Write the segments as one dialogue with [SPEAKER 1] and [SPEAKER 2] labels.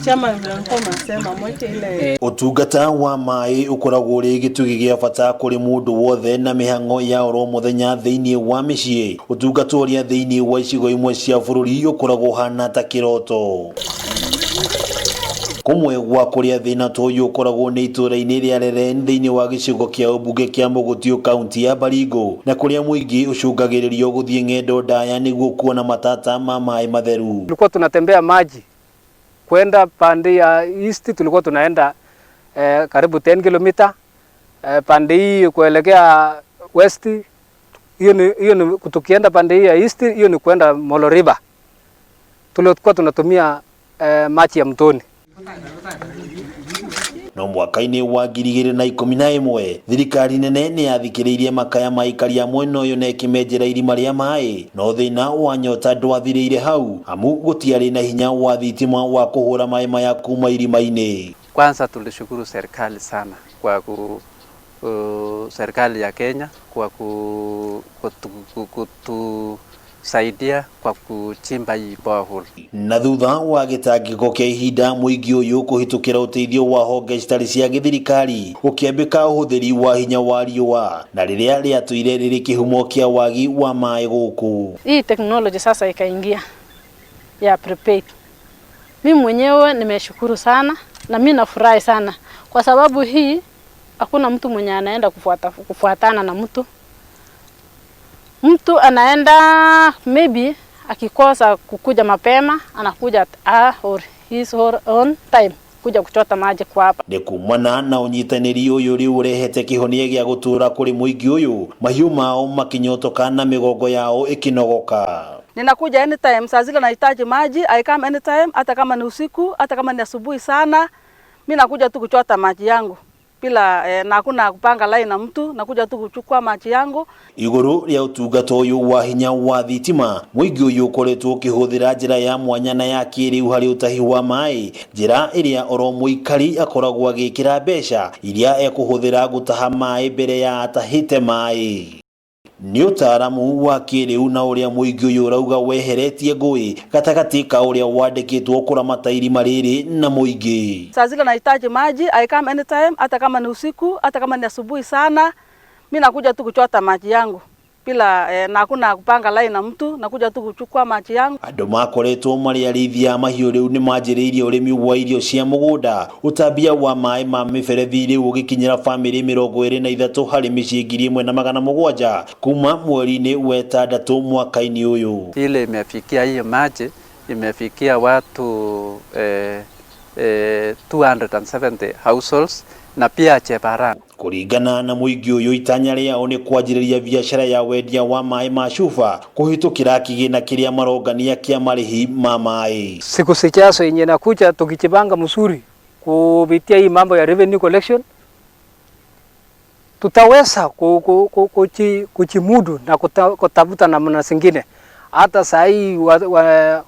[SPEAKER 1] Chama vile nilikuwa nasema mweke ile.
[SPEAKER 2] Ũtungata wa maĩ ũkoragwo ũrĩ gĩtugĩ gĩa bata kũrĩ mũndũ wothe na mĩhang'o ya oro mũthenya thĩinĩ wa mĩciĩ. Ũtungata ũrĩa thĩinĩ wa icigo imwe cia bũrũri ũkoragwo ũhana ta kĩroto. Kũmwe gwa kũrĩa thĩna ta ũyũ ũkoragwo nĩ itũũra-inĩ rĩa Leren thĩinĩ wa gĩcigo kĩa ũmbunge kĩa Mũgũtio, kaunti ya Baringo, na kũrĩa mũingĩ ũcũngagĩrĩrio gũthiĩ ng'endo ndaya nĩguo kuona matata ma maĩ matheru.
[SPEAKER 3] Tulikuwa tunatembea maji kwenda pande ya east, tulikuwa tunaenda karibu 10 kilomita pande hii kuelekea west. Hiyo ni tukienda pande hii ya east, hiyo ni kwenda Molo River. Tulikuwa tunatumia maji ya mtoni.
[SPEAKER 2] No mwaka-inĩ wa 2011, thirikari nene nĩ yathikĩrĩirie makaya ma aikari a mwena ũyũ na ĩkĩmenjera irima rĩa maĩ, no thĩna wa nyota ndwathirĩire hau, amu gũtiarĩ na hinya wa thitima wa kũhũra maĩ maya kuma irima-inĩ.
[SPEAKER 4] Kwanza tulishukuru serikali sana kwa serikali ya Kenya kwa kutusaidia kwa kuchimba hii borehole.
[SPEAKER 2] Na thutha wa gĩtangĩko kĩa ihinda, mũingĩ ũyũ kũhĩtũkĩra ũteithio wa honge citarĩ cia gĩthirikari ũkĩambĩka ũhũthĩri wa hinya wa riũa, na rĩrĩa rĩatũire rĩrĩ kĩhumo kĩa wagi wa maĩ gũkũ.
[SPEAKER 5] Hii teknoloji sasa ikaingia ya prepaid. Mi mwenyewe nimeshukuru sana na mi nafurahi sana kwa sababu hii hakuna mtu mwenye anaenda kufuatana na mtu. Mtu anaenda, maybe akikosa kukuja mapema, anakuja or his or own time kuja kuchota maji kwa hapa.
[SPEAKER 2] Nĩ kumana na ũnyitanĩri ũyũ rĩu ũrehete kĩhonia gĩa gũtũra kũrĩ mũingĩ ũyũ, mahiũ mao makĩnyotoka na mĩgongo yao ĩkĩnogoka.
[SPEAKER 1] Ninakuja anytime, saa zile nahitaji maji, I come anytime, hata kama ni usiku, hata kama ni asubuhi sana, mi nakuja tu kuchota maji yangu bila na hakuna kupanga line na mtu, nakuja tu kuchukua maji yangu.
[SPEAKER 2] Igũrũ rĩa ũtungata ũyũ wa hinya wa thitima, mũingĩ ũyũ ũkoretwo ũkĩhũthĩra njĩra ya mwanya na ya kĩrĩu harĩ ũtahi wa maĩ, njĩra ĩrĩa oro mũikari akoragwo agĩkĩra mbeca iria ekũhũthĩra gũtaha maĩ mbere ya atahĩte maĩ. Nĩ ũtaaramu wa kĩrĩu na ũrĩa mũingĩ ũyũ ũrauga weheretie ngũĩ gatagatĩ ka ũrĩa wandĩkĩtwo kũramata irima rĩrĩ na mũingĩ.
[SPEAKER 1] Saa zile nahitaji maji, I come anytime, hata kama ni usiku, hata kama ni asubuhi sana, mi nakuja tu kuchota maji yangu bila na hakuna kupanga line na mtu, nakuja tu kuchukua maji yangu.
[SPEAKER 2] Andũ makoretwo marĩ arĩithia a mahiũ rĩu nĩ manjĩrĩirie ũrĩmi wa irio cia mũgũnda. Ũtambia wa maĩ ma mĩberethi rĩu ũgĩkinyĩra bamĩrĩ 23 harĩ mĩciĩ 1700 kuma mweri-inĩ wa ĩtandatũ mwaka-inĩ ũyũ.
[SPEAKER 4] Ile imefikia hiyo maji imefikia watu 270 households na pia Chebaran.
[SPEAKER 2] Kũringana na mũingĩ ũyũ, itanya rĩao nĩ kwanjĩrĩria biacara ya wendia wa maĩ ma cuba kũhĩtũkĩra kĩgĩna kĩrĩa marongania kĩa marĩhi ma maĩ.
[SPEAKER 3] Siku zijazo yenye nakuja, tukijipanga mzuri kupitia hii mambo ya revenue collection, tutaweza kujimudu na kutafuta namna zingine. Hata saa hii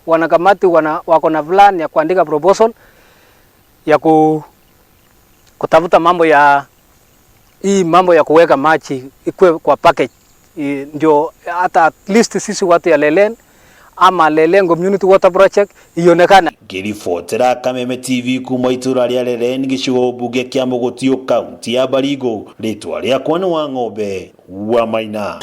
[SPEAKER 3] wanakamati wako na plan ya kuandika proposal ya kutafuta mambo ya hii mambo ya kuweka maji ikuwe kwa package, ndio hata at least sisi watu ya Lelen ama Lelen Community Water Project ionekane.
[SPEAKER 2] Ngĩribotera Kameme TV kuma itũra rĩa Leren, gĩcigo mbunge kĩa Mũgũtio, kaunti ya Baringo, rĩtwa rĩakwa nĩ wa ng'ombe wa Maina.